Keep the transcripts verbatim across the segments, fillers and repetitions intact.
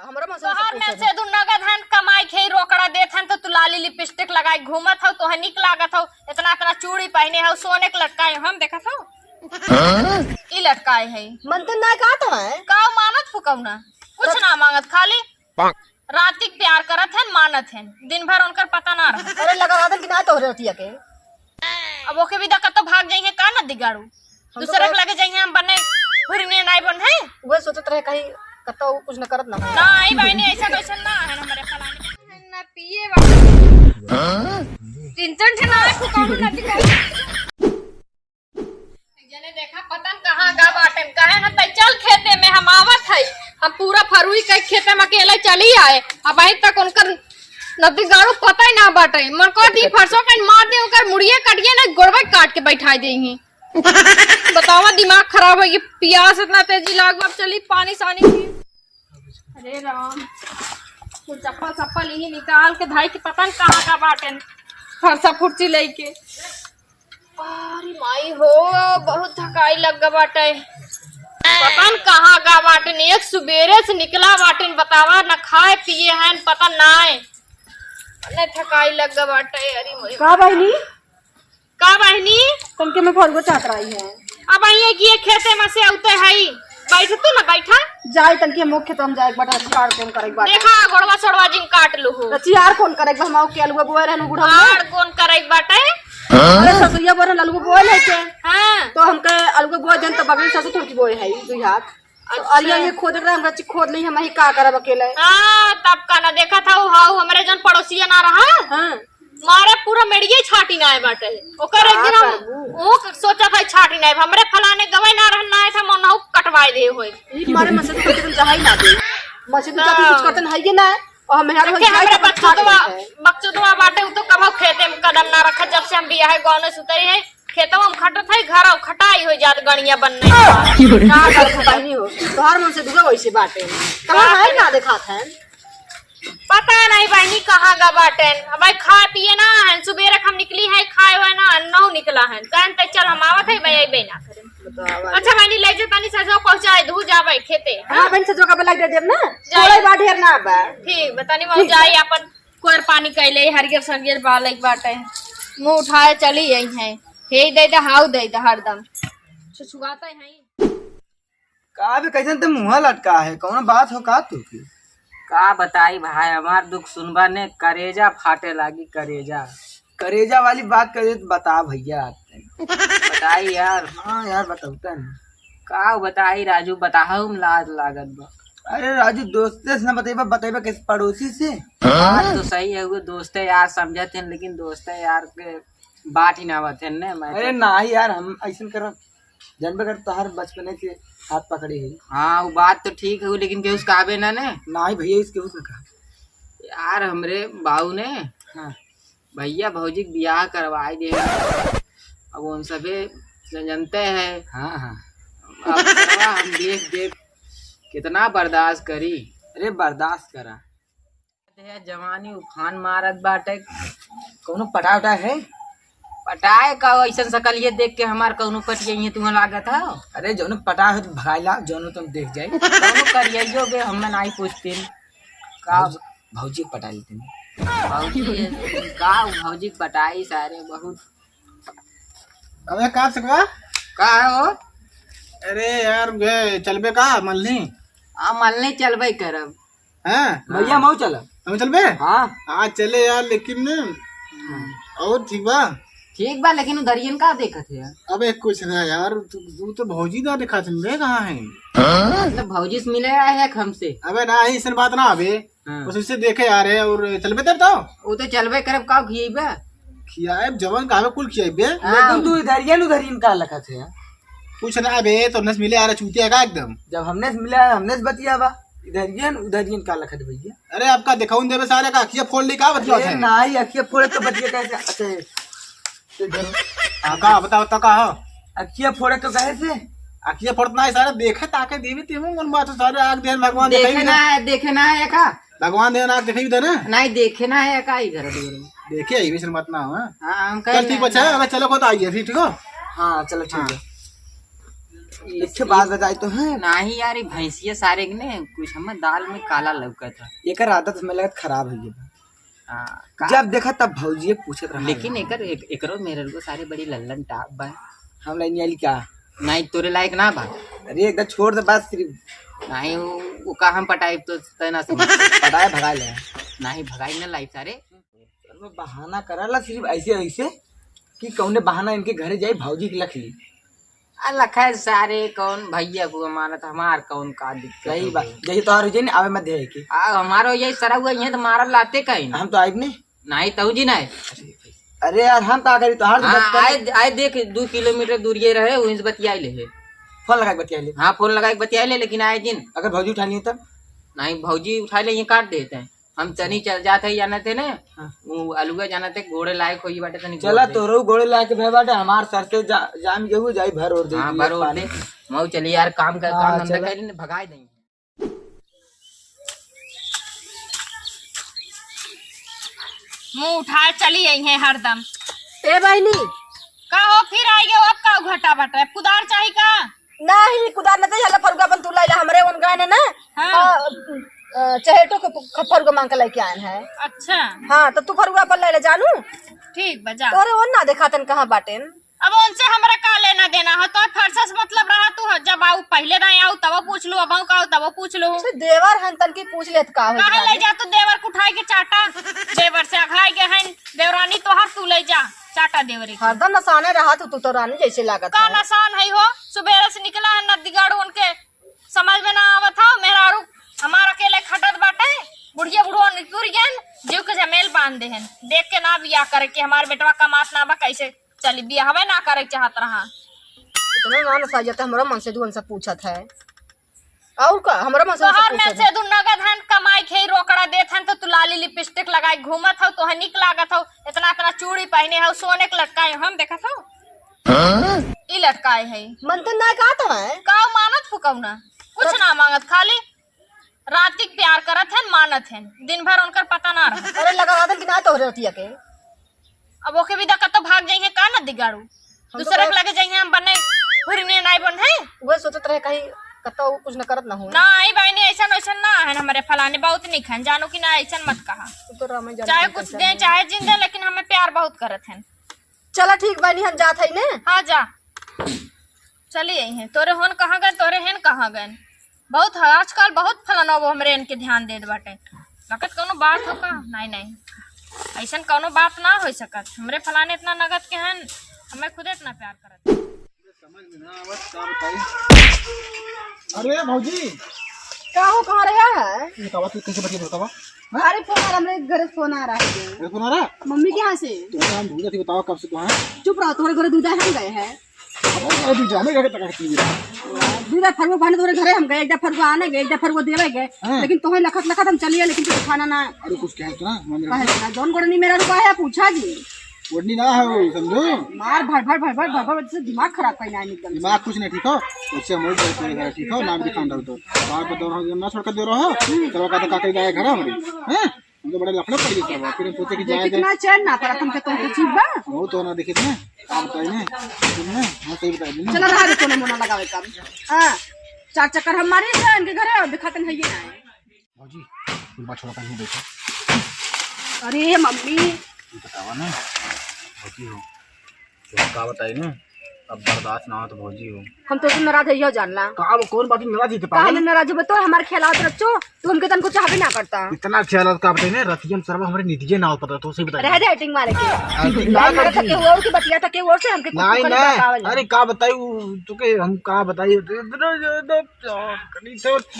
हमरा मन से तोहार पूछे में से दू नगद हन, कमाई खेई रोकड़ा देत हन, तो तू लाली लिपस्टिक लगाई घूमत हौ, तोहे निक लागत हौ, इतना इतना चूड़ी पहने हौ, सोने के लटकाए, हम देखत हौ। ई लटकाए है। मन तो ना कहत है। का मानत हो कौना? कुछ ना मांगत, खाली रातिक प्यार करत हन, मानत हन, दिन भर उनकर पता ना रहे। अरे लगा रहतन कि ना तोहरे रतिया के। अब ओके भी दा कतो भाग जाइए का नदी गाड़ू? हम तो दूसरे के कहे लगे जाइए, हम बने हुरने नाई बन है। वह सोचत रहे कहीं कतो कुछ न करत ना हो। ना आई बहनी, ऐसा कैसन ना है हमारे फलाने। ना पिए वाला। तीन तीन ठे ना है, फुकाऊ नदी गाड़ू। जने देखा पता न कहाँ गा बाटेन, कहे न तै चल खेते में, हम आवत है। हम पूरा फरुई के खेते में अकेले चली आए, अब अभी तक उनकर नदी गाड़ू पता ही ना बाटे। मन को दी फरसों कहीं मार दे, उनकर मुड़िए कटिए ना, गोड़वे काट के बैठा दे ही। बतावा दिमाग खराब है, ये पियास इतना तेजी लाग, अब चली पानी सानी पी। अरे राम, कुल चप्पल चप्पल यही निकाल के धाई के पता न कहाँ का बाटेन, फरसा फुर्सी लेके। अरे माई हो, बहुत थकाई लग गा बाटे। पता न कहाँ गा बाटेन, एक सुबेरे से निकला बाटेन, बतावा न खाए पिए हैं, पता नाय। न थकाई लग गा बाटे, अरे मोरे। का बहिनी? का बहिनी? तनके में फरुआ चाट रही है। अब आइए कि ये खेते में से उते है, बैठ तू ना बैठा। जाए तनके मुख्य तो हम जाए बटा चार कौन करे बाटे। देखा गोड़वा सोड़वा जिन काट लू हो। तो चार कौन करे हम के अलुआ बोए रहनु बुढ़ा में। आड़ कौन करे बाटे? अरे ससुइया बोरे अलुआ बोए नहीं के। हाँ। तो हमके अलुआ बोए देन तो बगल ससुर थोड़ी बोए है दुई हाथ। तो अच्छा। अरिया ये खोद रहा, हम कहची खोद ली, हम ही का करब अकेले। हाँ, तब का ना देखा था, हाउ हमरे जन पड़ोसिया ना रहा। हाँ। मारे पूरा मेड़िए छाटी ना आए बाटे। ओकर एक दिन हम करबू? वो सोचा था छाटी ना आए, हमरे फलाने गवे ना रहन ना आए था, मनहु कटवाए दे होए। ई मारे मसे तो कटन चाहे ना दे। मसे तो हाँ। कुछ कटन है ये ना। और हम यहाँ देखे, रोज हमरे जाए तो बच्चों छाट तो देते हैं। बच्चों तो बाटे, वो तो कभो खेते में कदम ना रखा, जब से हम बियाहे गौने सुतरी है। खेतवा में खटत है, घर खटाई हो जात, गणिया बन नहीं। का करत बहिनी हो, तोहार मन से दुआ वैसे बाटे। तोहार का भाई ना देखात है। पता नहीं बहिनी कहाँ गा बाटेन। अब भाई खाए पिए ना है, सुबेरे हम निकली है, खाए हुए ना, नौ निकला है। कहन ते चल हम आवत है, भाई अइबे ना करे। बतावा। अच्छा बहिनी ले जा तनी सजो पहुँचाए दू जा भाई खेते। हाँ बहन सजो का लग दे देब ना। जाए। थोड़ा बा ढेर ना बा। ठीक बतानी ठीक। जाए अपन कोर पानी कैले हरियर सरियर बालक बाटे, मुँह उठाए चली आई है, हे दे दे, हाउ दे दे हरदम। छुछुआते हैं। का बे, कैसन ते मुँह लटका है, कौन बात हो का तू की? का बताई भाई, हमार दुख सुनबा ने, करेजा फाटे लागी, करेजा। करेजा वाली बात करे तो बता भैया। बताई यार। हाँ यार, बताऊता नहीं। का बताई राजू, बताहू में लाज लागत बा। अरे राजू, दोस्ते से ना बतेबा, बतेबा किस पड़ोसी से? बात तो सही है, वो दोस्ते यार समझत हैं, लेकिन दोस्ते यार के बात ही ना आवत है ने, मैं अरे तो ना यार, हम ऐसन करब, जानबे कर तोहर बचपने से हाथ पकड़े है। हाँ, वो बात तो ठीक है, लेकिन केहू से कहबे ना ने। ना ही भैया, इसके उसने कहा। यार, हमरे बाऊ ने हाँ। भैया भौजी के बियाह करवाई दे। अब उन सबे जनते हैं। हाँ, हाँ। अब सरवा हम देख देख कितना बर्दाश्त करी। अरे बर्दास्त करा। जवानी उफान मारत बाटे। कौनो पटा उटा है? पटाए का, ऐसन सकलिए देख के हमार कौनो पटिया तुम लागत हो? अरे जौनो पटा हो तो भगाइला, जौनो तुम देख जाए। कौनो करियो बे, हम नाई पूछतीन। का भौजी, भौजी पटा लेते हैं। भौजी, का भौजी पटाई सारे बहुत। अबे का सकवा? का है हो? अरे यार, गे चलबे का मल्ली? आ मल्ली चलबे करब। हैं? भैया, मऊ चला। हम चलबे? हाँ। हाँ, चले यार, लेकिन और ठीक बा? ठीक बा, लेकिन उधरियन का देखत है यार? अबे कुछ ना यार, तू, तू तो भौजी ना दिखा तुम बे, कहाँ है? मतलब भौजी से मिले आए हैं हमसे। अबे ना, ऐसन बात ना अबे। हाँ। बस उससे देखे यार है, और चलबे तब तो? वो तो चलबे करब, का खिएबे? खियाए, जवन कहबे कुल खियाए बे। हाँ। लेकिन तू इधरियन उधरियन का लखत है? कुछ ना बे, तो हमने से मिले आ रहा चूतिया का एकदम। जब हमने से मिला, हमने से बतिया बा। इधरियन उधरियन का लखत भैया? अरे आपका दिखाऊं देबे सारे का अखिया फोड़ ली का बतिया अरे है? नाई, अखिया फोड़े तो बतिया कैसे? अच्छा, ये धरो। हाँ, का बता, बता का हो? अखिया फोड़े तो कैसे? अखिया फोड़त ना है सारे, देखे ताके देवी तेमू मन बात सारे आग देन भगवान देखे देखाई ना दे। है, देखे ना है का? भगवान देन आग देखाई दे ना। नहीं देखे ना है का इधर दूर में? देखे ही वैसे मत ना हो। हाँ, हम कहे चल ठीक ना बच्चा है, है। अगर चलो को तो आइए फिर, ठीक हो? हाँ, चलो ठीक हाँ। है। एक ठे बात बताई तो है। नाही यार, ई भैंसिया सारे के ने कुछ हमें दाल में काला लौकत है। एकर आदत हमें लगत खराब हो गई बा। हाँ, का? जब देखा तब भौजिए पूछत रहा लेकिन है। एकर, एक, एकरो मेहररुआ सारे बड़ी लल्लन टाप बा। हम लाइन आली का? नाही, तोरे लायक ना बा। अरे एकदम छोड़ दे बात सिर्फ। नाही, वो, वो का हम पटाइब तो तय ना समझ। पटाए भगाए ले। नाही, भगाई ना लाइफ सारे। वो बहाना करला सिर्फ ऐसे ऐसे कि कौने बहाना इनके घरे जाई, भौजी के लख ली। आ लखा सारे कौन भैया को मानत, हमार कौन का दिक्कत सही हो बात, गई? जैसे तोहार हो जाए ना, आवे मत दे के। आ हमारो ये सरा हुआ, ये तो मारब लाते कहीं ना। हम तो आइब नहीं। नाही, तऊ जी नाही। अरे यार, हम का करी, तोहार तो हाँ, बचपन आए, आए देख, दो किलोमीटर दूर ये रहे, वहीं से बतिया ले है। फोन लगा के बतिया ले। हाँ, फोन लगा के बतिया ले, लेकिन आए जिन। अगर भौजी उठा लिए तब? नाही, भौजी उठा ले, ये काट देते हैं। हम तनी चल जात है, जानत है ना, हाँ। वो अलुआ जानत है, गोड़े लायक होई बाटे तनी चला, गोड़ दे। तोरो गोड़े लायक भे बाटे, हमार सर से जा-, जाम गेहूं जाई भर ओढ़ दे हाँ, दिए भर ओढ़ पानी। दे। मऊ चली यार, काम कर, हाँ, काम धंधा चला। कर, भगाई देंगे। मुंह उठाए चली आई है हरदम। ए बहिनी। का हो, फिर आई गयो, अब का घटा बाटे? अब कुदार चाही का? नाही, कुदार न चाहिए, फरुआ अपन तू लैला, हमरे ओन गाय ना, ना। हाँ। अ, अ, चहेटो के प-, फरुआ मांग के लेके आए हैं। अच्छा। हाँ, तो तू फरुआ अपन लैला जानू। ठीक बा, जा। तोरे ओन ना देखातन कहाँ बाटेन। अब उनसे हमरा का लेना देना हो, तो फरसा से मतलब रहा तू, जब आऊ पहले ना आऊ तब पूछ लू, अब आऊ का आऊ तब पूछ लू। तो देवर हन तन की पूछ लेत का हो काहे जाने? ले जा तू देवर कुठाई के चाटा, देवर से अघाई के हन, देवरानी तोहर तू ले जा, चाटा देवरे के। हरदम नसाने रहा तू, तू तो रानी जैसे लागत का है। नसान है हो, सुबेरे से निकला है नदीगढ़ उनके समझ में ना आवत हो, मेहरारू हमार अकेले खटत बाटे, बुढ़िया बुढ़वा निकुर गन, जीव के जमेल बांध दे हन, देख के ना बियाह करे के, हमार बेटवा कमात ना बा, कैसे चली बियाहवे ना करे चाहत रहा। इतने ना नसा जाते, हमरा मन से दुन से पूछत है। और का, हमरा मन से तोहर पूछत में है। से दू नगद हन, कमाई खेई रोकड़ा देत हन, तो तू लाली लिपस्टिक लगाई घूमत हौ, तोहे निक लागत हौ, इतना इतना चूड़ी पहने हौ, सोने के लटकाए, हम देखत हौ। हाँ? ई लटकाए है। मन तो ना कहत है। का मानत हो कौना? कुछ तो ना मांगत, खाली रातिक प्यार करत हन, मानत हन, दिन भर उनकर पता ना रहा। अरे लगा रहत हन कि ना तोहरे रतिया के। अब ओके भी देखत तो भाग जाइए का नदीगाड़ू? हम तो दूसरे के कहत लगे जाइए, हम बने हुरने नाई बन है। वो सोचत रहे कहीं कतौ कुछ न करत ना हो। ना, आई बहिनी, ऐसन वैसन ना है हमरे फलाने, बहुत निक है, जानो कि ना, ऐसन मत कहा। तू तो रामायण जानत चाहे है, कुछ कैसन दे, है। चाहे जिन दे, लेकिन हमें प्यार बहुत करत हैं। चला ठीक बानी, हम जात हई ने। हाँ, जा। चली आई हैं। तोरे होन कहाँ गए, तोरे हेन कहाँ गए? बहुत ह-, आजकल बहुत फलाना वो हमरे इनके ध्यान देत बाटे। लगत कौनो बात हो का? नहीं, नहीं। ऐसन कौनो बात ना हो सकत। हमरे फलाने इतना नगद के हन, हमें खुदे इतना प्यार करत। समझ में ना आवत, का बताई? अरे भौजी। का हो, कहाँ रहा है? बतावा, तू कैसे बतिया बतावा? हाँ? अरे फोन आ रहा, हमरे घर से फोन आ रहा है। अरे फोन आ रहा? मम्मी के यहाँ से। तो हम दूध अथी बतावा कब से तो, हाँ? चुप रहो, तुम्हारे घर दूध हम गए हैं। अरे दूध हमें घर तक है। दूध फरुआ बहन तुम्हारे घरे हम गए, एक फरुआ आने गए, एक फरुआ देवे गए, हाँ। लेकिन तुम्हें लखत लखत हम चलिए, लेकिन तू खाना ना। अरे कुछ कहे तो ना, मम्मी कहे तो ना, जौन गोड़नी मेरा रुका है, पूछा जी। गोड़नी ना हो, समझो। मार भर भर भर भर भर भर से दिमाग खराब करना है एकदम से। दिमाग कुछ नहीं ठीक हो, उससे हम लोग बहुत पहले घर ठीक हो, नाम के खान डाल दो। बाहर पर दौड़ ना छोड़ कर दे रहो, हम्म। चलो कहते काके जाए घर हमारे, हैं? हम तो बड़े लफड़े पड़ गए सब, फिर हम सोचे कि जाए कितना चैन ना पड़ा तुमके, तुमके ठीक बा? वो तो ना देखे थे, आप बताइए ना, तुमने, हाँ सही बताइए ना। चलो रहा दे, कोनो मोना लगावे काम। हाँ, चार चक्कर हम मारी थे इनके घरे और दिखाते नहीं है। भौजी, तू बात छोड़ा, कहीं बैठो। अरे मम्मी। तू बतावा ना, भौजी हो। तू का बताई ना, अब बर्दाश्त ना हो तो भौजी हो। हम तो तुम नाराज है, यो जान ला। का वो कौन बात नाराज है? काहे नाराज हो? तो हमारे ख्याल आवत रचो, तू हमके तनको चाहबे ना करता। इतना ख्याल आवत का बताई ना, रतिया में सरवा हमरे नीतिये ना हो पता, तो सही बताई। रह दे acting मारे के। Acting ना मारे करती। थके हुए और की बतिया थके हुए से हमके कुछ नहीं, नहीं। अरे का बताई, तू के हम का बताई?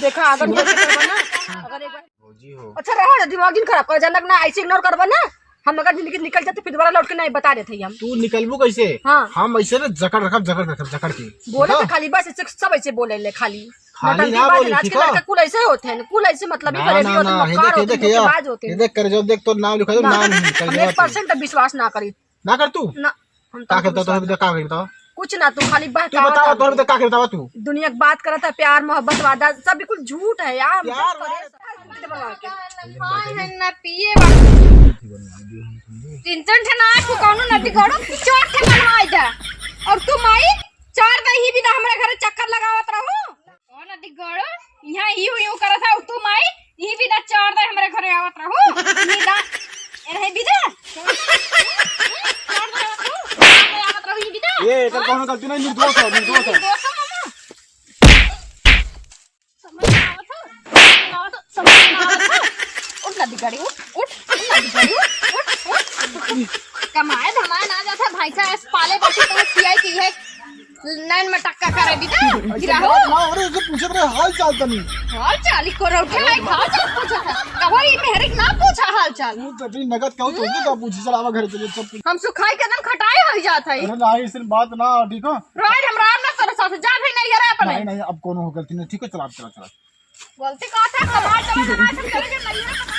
देखा, अगर बोल के करबा ना, अगर एक बार भौजी हो। अच्छा, रहो ना, दिमाग जिन खराब कर, जनक ना ऐसे ignore करबा ना, हम अगर जिंदगी निकल जाते, फिर दोबारा लौट के नहीं बता देते हम। तू निकलबू कैसे? हाँ। हम ऐसे ना जकड़ रखब, जकड़ रखब, जकड़ के। बोले तो खाली बस ऐसे सब ऐसे बोले ले खाली। खाली नौटंकी ना बाज बोली, नाच के ठीक है? लड़का कुल ऐसे होते हैं, कुल ऐसे मतलब ही ना, करे भी ना, होते हैं, ना, ये मक्कार देख, ये होते हैं, देख, ये देख। धोखेबाज होते हैं। ये देख, कर जब देख तो नाम लिखा दे, ना, नाम नहीं, कर हम जब एक percent विश्वास ना करी। ना कर तू। ना। हम का तो करता, तोहरे विश्वास बता, का करता? कुछ ना, तू खाली तू बहकावा बतावा, था तोहरे हमके। बता, का करता तू? दुनिया की बात करता है, प्यार, मोहब्बत, वादा, सब बिल्कुल झूठ है यार। हम प्यार, क्या करें? वादा। ना खाए हैं, ना पिए बा। तीन चार ठे ना आए, तू कौनो नदी गड़ो, चार ठे बनवाए जा। और तू माई, चार दही बिना हमरे घरे चक्कर लगावत रहू। कौन अधिक गड़ो? यहाँ ही हुई हूँ करत है, तू माई, यही बिना चार दही हमरे घरे आवत रहू। बिना, ए नहीं बिना। चार दही आवत रहू, चार दही आवत रहू, ये बिना। ये एकर कौनो गलती नहीं, निर्दोष है, निर्दोष है। निर्दोष है मामा। समझ में आवत हो? समझ में आवत हो? समझ में आवत हो? उठ ना बिगाड़ी, उठ, उठ, उठ ना बिगाड़ी, उठ, उठ, उठ। कमाए धमाए ना जात है, भैंसा ऐस पाले बाटी तो खियाई की है, नैन में टक्का करे बिना, ऐसे गिरा हो। बात ना, अरे, ऐसे पूछत रहे हाल चाल तनी। हाल चाल ही करो, उठे आई, हाल चाल पूछा था। कहो, ई मेहरिक ना पूछा हाल चाल। तू तो इतनी नगद कहू, तो उसने का पूछी, चल, आवा घर चलिए, सब कुछ। हम सुखाई के एकदम खटाई हो जात है। अरे, नहीं, ऐसे बात ना, ठीक हो? राज हम राम ना सर साथ जा भी नहीं है अपने। नहीं, नहीं, अब कौनो हो गलती नहीं, ठीक है, चला, चला, चला। गलती का था, कमाल चला, कमाल चला, चला, चला,